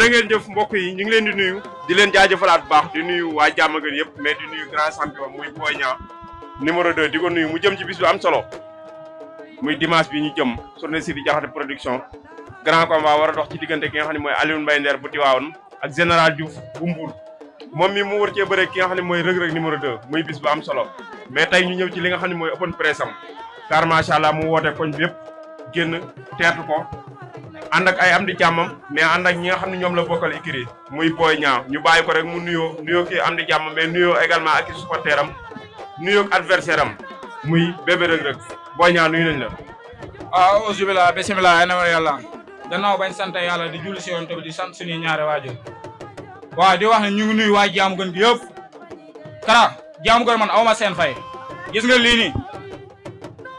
jërë ngeen jëf mbokk yi ñu ngi leen di nuyu di leen jaajëfalaat bu baax di nuyu waa Diamaguène yëpp mais di nuyu grand champion muy Boy Niang numéro 2 di ko nuyu mu jëm ci bis bu am solo muy dimanche bi ñu jëm journée si di jaxate production grand combat war a dox ci diggante ki nga xam ne mooy Alioune Mbaye Nder bu Tivaouane ak général Diouf bu Mbour moom mi mu war cee bëre ki nga xam ne mooy Reug Reug numéro 2 muy bis bu am solo mais tey ñu ñëw ci li nga xam ne mooy open press am car macha allah mu woote koñ bi yëpp génn teertu ko ànd ak ay am di jàmmam mais ànd ak ñi nga xam ne ñoom la bokkal écurie muy Boy Niang ñu bàyyi ko rek mu nuyoo kii am di jàmm mais nuyoo également ak i supporter am nuyoo adversaire am muy bébé Reug Reug Boy Niang nuyu nañ la. waaw auzubillah bismillah ana yàlla gannaaw bañ sant yàlla di julli si yoon tamit di sant suñuy ñaari waajur waaw di wax ne ñu ngi nuyu waa Diamaguène gi yëpp Kara Diamaguène man awma seen fay gis nga lii nii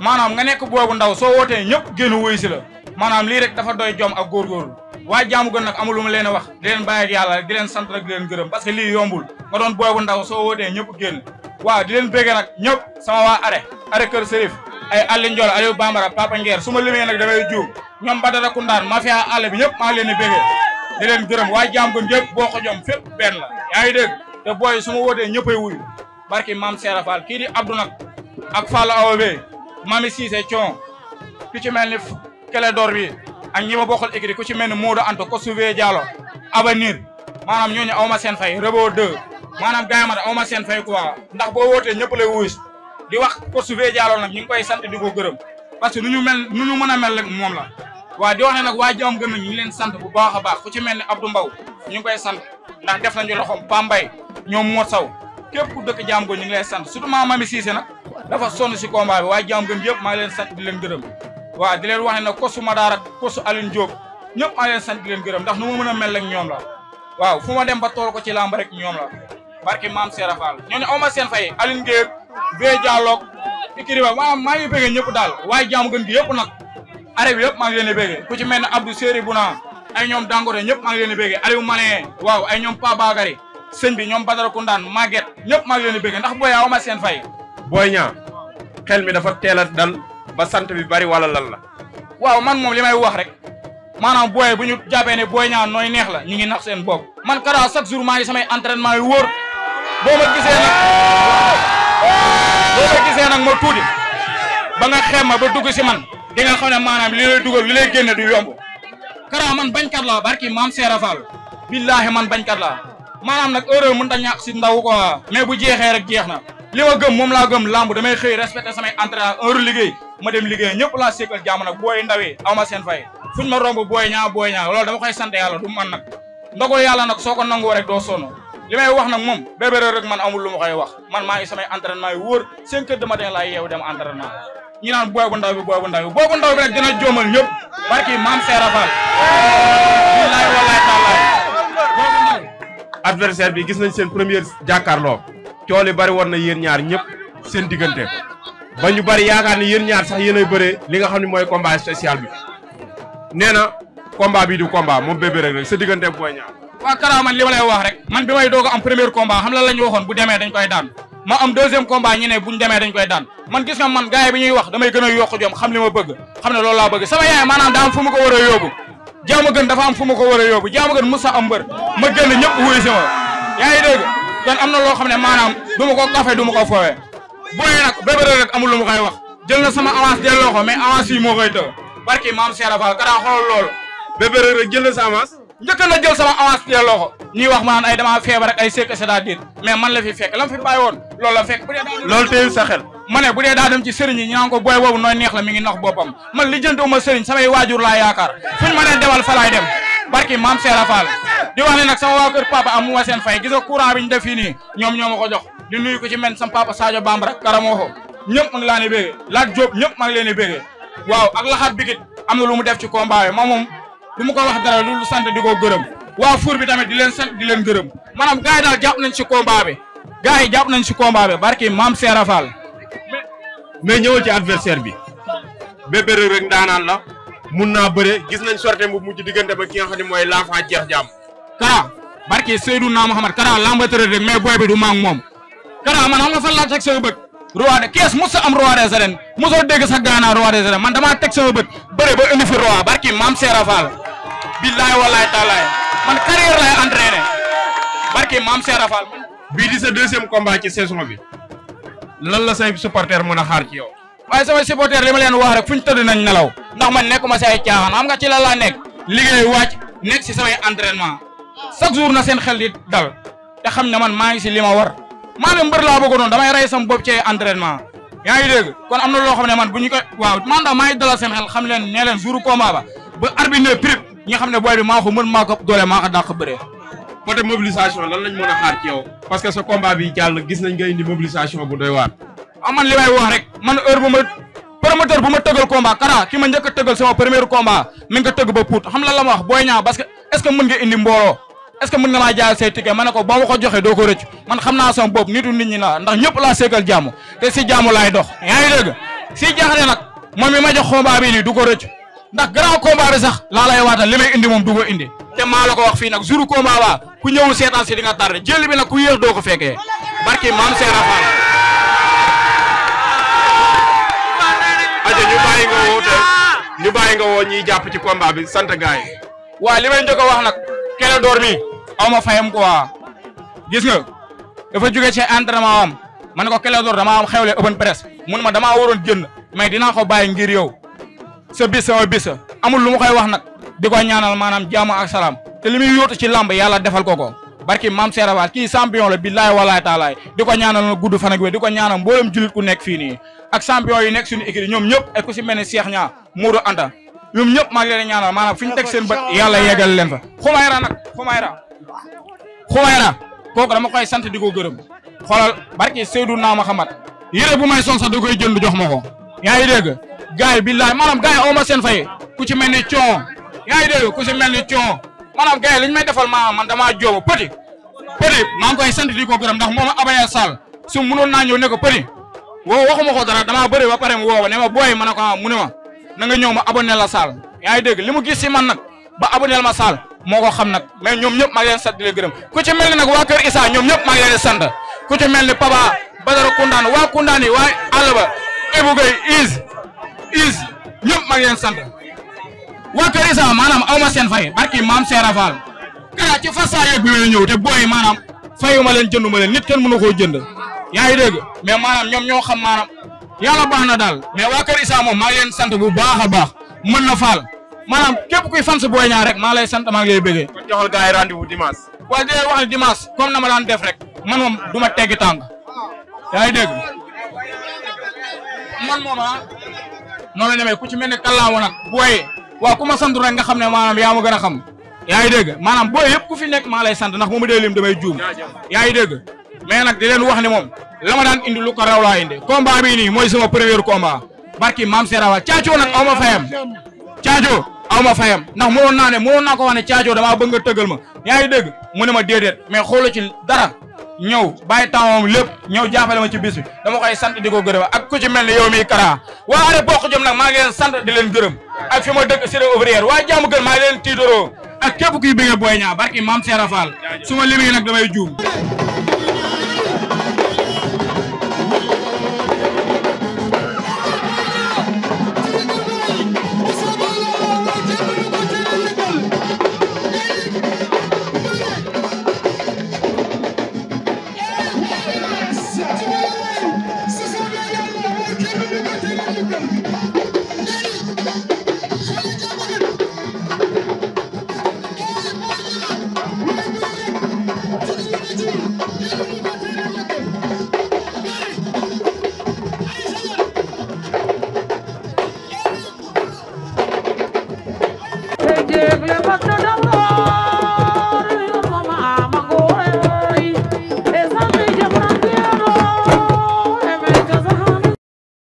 maanaam nga nekk boobu ndaw soo wootee ñëpp génn wuy si la maanaam lii rek dafa doy jom ak góorgóorlu waa Diamaguène nag amul lu ma leen a wax di leen bàyyi ak yàlla di leen sant rek di leen gërëm parce que lii yombul nga doon boobu ndaw soo wootee ñëpp génn waaw di leen bëggee nag ñëpp sama waa are kër Serif ay Aliou Ndiol Aliou Bambara Papa Nguer su ma limee nag damay juum ñoom Badara Koundaan mafia àll bi ñëpp maa ngi leen di bëggee di leen gërëm waa Diamaguène yëpp boo ko jom fépp benn la yaa ngi dégg te booy su ma wootee ñëppay wuyu barki maam Serap Fall kii di Abdou nag ak Fall Awabe Mami Cissé Thion ku ci mel ni Kele Dor bi ak ñi ma bokkal écrit ku ci mel ni Modou Anta ko Souvé Diallo Avenir maanaam ñooñu aw ma seen fay Rebo 2 maanaam gars yi ma aw ma seen fay quoi ndax boo wootee ñëpp lay wuyu di wax ko Souvé Diallo nag ñu ngi koy sant di ko gërëm parce que nu ñu mën a mel rek moom la waaw di wax ne nag waa Diamaguène nag ñu ngi leen sant bu baax a baax ku ci mel ni Abdou Mbaw ñu ngi koy sant ndax def nañu loxoom Pambay ñoom Mor Saw képp ku dëkk Diamaguène ñu ngi lay sant surtout Mami Cissé nag dafa sonn si combat bi waa Diamaguène yëpp maa ngi leen sant di leen gërëm waaw di leen wax ne nag kosu Madaar ak kosu Aline Diop ñëpp maa ngi leen sant di leen gërëm ndax nu ma mën a mel rek ñoom la waaw fu ma dem ba tool ko ci làmb rek ñoom la barki maam Serap Fall ñooñu aw ma seen fay Aline Gueye Bee Diallo ikiri ba maa ngi bëggee ñëpp daal waaye Diamaguène gi yëpp nag are bi yëpp maa ngi leen di bëggee ku ci mel ne Abdou Séri Bouna ay ñoom Dangote ñëpp maa ngi leen di bëggee Aliou Mané waaw ay ñoom Pa Bagari sëñ bi ñoom Badara Koundaan Maguette ñëpp maa ngi leen di bëggee ndax booy aw ma seen fay Boy Niang xel mi dafa teel a dal ba sant bi bari wala lan la. waaw man moom li may wax rek maanaam booy bu ñu jàppee ne Boy Niang nooy neex la ñu ngi nax seen bopp man Kara chaque jour maa ngi samay entraînement yu wóor boo ma gisee nag ma tuuti ba nga xem ma ba dugg si man di nga xam ne maanaam li lay dugal li lay génne du yomb Kara man bañkat la barki maam Serap Fall billaahi man bañkat la maanaam nag heure mën ta ñàkk si ndaw quoi mais bu jeexee rek jeex na li ma gëm moom laa gëm lamb damay xëy respecté samay entraînement heure liggéey ma dem liggéey ñëpp laa sékkal jàmm nag booy ndawee aw ma seen fay fuñ ma romb Boy Niang loolu dama koy sant yàlla du man nag ndogal yàlla nag soo ko nangoo rek doo sonn li may wax nag moom bébé rek man amul lu ma koy wax man maa ngi samay entraînement yu wóor 5 heures du matin laa yeewu dem entraînement ñi naan booy bu ndaw bi rek dina joomal ñëpp barki maam Serap Fall billahi wallahi taala adversaire bi gis nañ seen première jàkkaarloo cool yi bari woon na yéen ñaar ñëpp seen diggante ba ñu bari yaakaar ni yéen ñaar sax yéenay bëree li nga xam ne mooy combat spécial bi nee na combat bi du combat moom bébé rek sa diggante Boy Niang. waaw Kara man li ma lay wax rek man bi may doog a am premier combat xam la ñu waxoon bu demee dañ koy daan ma am deuxième combat ñi ne buñ demee dañ koy daan man gis nga man gars yi bi ñuy wax damay gën a yokk jom xam li ma bëgg xam ne loolu laa bëgg sama yaay maanaam daa am fu ma ko war a yóbbu Diamaguène dafa am fu ma ko war a yóbbu Diamaguène musa am mbër ma génn ñëpp wuyu si ma yaa ngi dégg kon am na loo xam ne maanaam du ma ko café du ma ko foowee booy nag bébé rek amul lu ma koy wax jël na sama avance delloo ko mais avance yi moo koy të barki maam Serap Fall Kara xoolal loolu bébé rek jël na sa avance njëkk na jël sama avance delloo ko ñuy wax maan ay dama feebar ak ay sekk c'est-à-dire mais man la fi fekk la fi bàyyi woon loolu la fekk bu dee loolu téyul sa xel ma ne bu dee daa dem ci sëriñ yi ñu naan ko booy boobu nooy neex la mi ngi nax boppam man li jëntuma sëriñ samay waajur laa yaakaar fuñ ma ne demal fa laay dem barki maam Serap Fall di wax ne nag sama waa kër papa am mu ma seen fay gis nga courant bi ñu def fii nii ñoom ñoo ma ko jox di nuyu ko ci mel sama papa Sadio Bambara Karamoxo ñëpp ma ngi laa ne bégee Lat Diop ñëpp maa ngi leen di bégee waaw ak laxaat bigit am na lu mu def ci combat bi moom du ma ko wax dara lu sant di ko gërëm waa fuur bi tamit di leen sant di leen gërëm maanaam gars yi daal jàpp nañ ci combat bi gars yi jàpp nañ ci combat bi barki maam Serap Fall mais ñëwal ci adversaire bi bébé rek ndaanaan la mun naa bëre gis nañ sorte bu mujj diggante ba ki nga xam ne mooy l'enfant jeex jàmm Kara barki Seydouna Mohamed Kara lambatëre rek mais booy bi du maag moom Kara man xam nga fan laa teg sama bët roi de kees mos a am roi des arènes mosoo dégg sax gaana roi des arènes man damaa teg sama bët bëre ba indi fi roi barki maam Serap Fall billahi wallahi taala man carrière lay entraîné barki maam Serap Fall. bii di sa deuxième combat ci saison bi lan la say supporter mën a xaar ci yow. waaye sama supporter li ma leen wax rek fu ñu tëdd nañ nelaw ndax man nekkuma si ay caaxaan xam nga ci la laa nekk liggéey wàcc nekk si samay entraînement chaque jour na seen xel di dal te xam ne man maa ngi si li ma war maa ne mbër laa bëgg doon damay rey sama bopp ci ay entraînement yaa ngi dégg kon am na loo xam ne man bu ñu ko waaw man daal maa ngi dalal seen xel xam leen nee leen jour combat ba arbitre ne prip ñi nga xam ne booy bi maa ko mën maa ko doole maa ko dàq bëree. côté mobilisation lan lañ mën a xaar ci yow parce que sa combat bi jàll gis nañ nga indi mobilisation bu doy waar. man li may wax rek man heure bu ma promoteur bu ma tëggal combat Kara ki ma njëkk a tëggal sama premier combat mi nga tëgg ba puut xam la ma wax booy ñaa parce que est ce que mën nga indi mbooloo est ce que mën nga maa jaayal say ticket ma ne ko ba ma ko joxe doo ko rëcc man xam naa sama bopp nitu nit ñi la ndax ñëpp laa seegal jàmm te si jàmm laay dox yaa ngi dégg si jaaxle nag moom mi ma jox combat bi nii du ko rëcc ndax grand combat bi sax laa lay waatal li may indi moom du ko indi te maa la ko wax fii nag jour combat ba ku ñëwul seetaan si di nga tardé jël bi nag ku yéex doo ko fekkee barki maam Serap Fall. aja ñu bàyyi nga woo ñiy jàpp ci combat bi sant gaay yi. waaw li may njëkk a wax nag kele door mi aw ma fayam quoi gis nga dafa jóge ci entraînement am ma ne ko kele door damaa am xewle open press mun ma damaa waroon jënd mais dinaa ko bàyyi ngir yow sa bis sama bis amul lu ma koy wax nag di ko ñaanal maanaam jàmm ak salaam te li muy yóotu ci lamb yàlla defal ko barki maam Serap Fall kii champion la billaay walaay taalaay di ko ñaanal na gudd fan ak wér di ko ñaanal mboolem julit ku nekk fii nii ak champion yi nekk suñu équipe ñoom ñëpp ak ku si mel ni Cheikh Niang Modou Anta ñoom ñëpp maa ngi leen ñaanal maanaam fi ñu teg seen bët yàlla yeggal leen fa xumayra nag xumayra kooku dama koy sant di ko gërëm xoolal barki Seydouna Muhammad yére bu may sol sax da koy jënd jox ma ko yaa ngi dégg gars yi billaay maanaam gars yi aw ma seen fay ku ci mel ni Thion yaa ngi dégg ku ci mel ni Thion maanaam gars yi li ñu may defal maanaam man damaa joobu petit maa ngi koy sant di ko gërëm ndax moom Abaya Sall su mënoon naa ñëw ne ko petit woo waxuma ko dara damaa bëri ba pare mu woo ne ma booy ma ne ko mu ne ma na nga ñëw ma abonné la Sall yaa ngi dégg li mu gis si man nag ba abonné ma Sall moo ko xam nag mais ñoom ñëpp maa ngi leen sant di leen gërëm ku ci mel ni nag waa Kër Issa ñoom ñëpp maa ngi leen sant ku ci mel ni Paba Badara Koundaan waa Koundaan yi waa àll ba Ibou Gueye is ñëpp maa ngi leen sant waa Kër Issa maanaam aw ma seen fay barki maam Serap Fall Kara ci Fass yëpp bi may ñëw te booy maanaam fayuma leen jënduma leen nit kenn mënu koo jënd yaa ngi dégg mais maanaam ñoom ñoo xam maanaam yàlla baax na daal mais waa Kër Issa moom maa ngi leen sant bu baax a baax mën na faal maanaam képp kuy fan si booy ñaar rek maa lay sant maa ngi lay bëggee. kon joxal gars yi rendez-vous dimanche. waaye di leen wax ne dimanche comme na ma daan def rek man moom du ma teggi tànk yaa ngi dégg man moom noonu la demee ku ci mel ni kàllaama nag booy waaw ku ma sant rek nga xam ne maanaam yaa ma gën a xam yaa ngi dégg maanaam booy yëpp ku fi nekk maa lay sant ndax bu ma dee lim damay juum yaa ngi dégg mais nag di leen wax ne moom la ma daan indi lu ko raw laa indi combat bii nii mooy sama premier combat barki maam Serap Fall caacoo nag aw ma fayam caacoo aw ma fayam ndax mënoon naa ko wax ne caacoo damaa bëgg nga tëggal ma yaa ngi dégg mu ne ma déedéet mais xooloo ci dara ñëw bàyyi temps lépp ñëw jàppale ma ci bis bi dama koy sant di ko gërëm ak ku ci mel ni yow mi Kara waa are bokk jom nag maa ngi leen sant di leen gërëm ak fi ma dëkk cité ouvrière waa jàmm gën maa ngi leen tiitoroo ak képp kuy bëgg booy ñaa barki maam Serap Fall su ma limee nag damay juum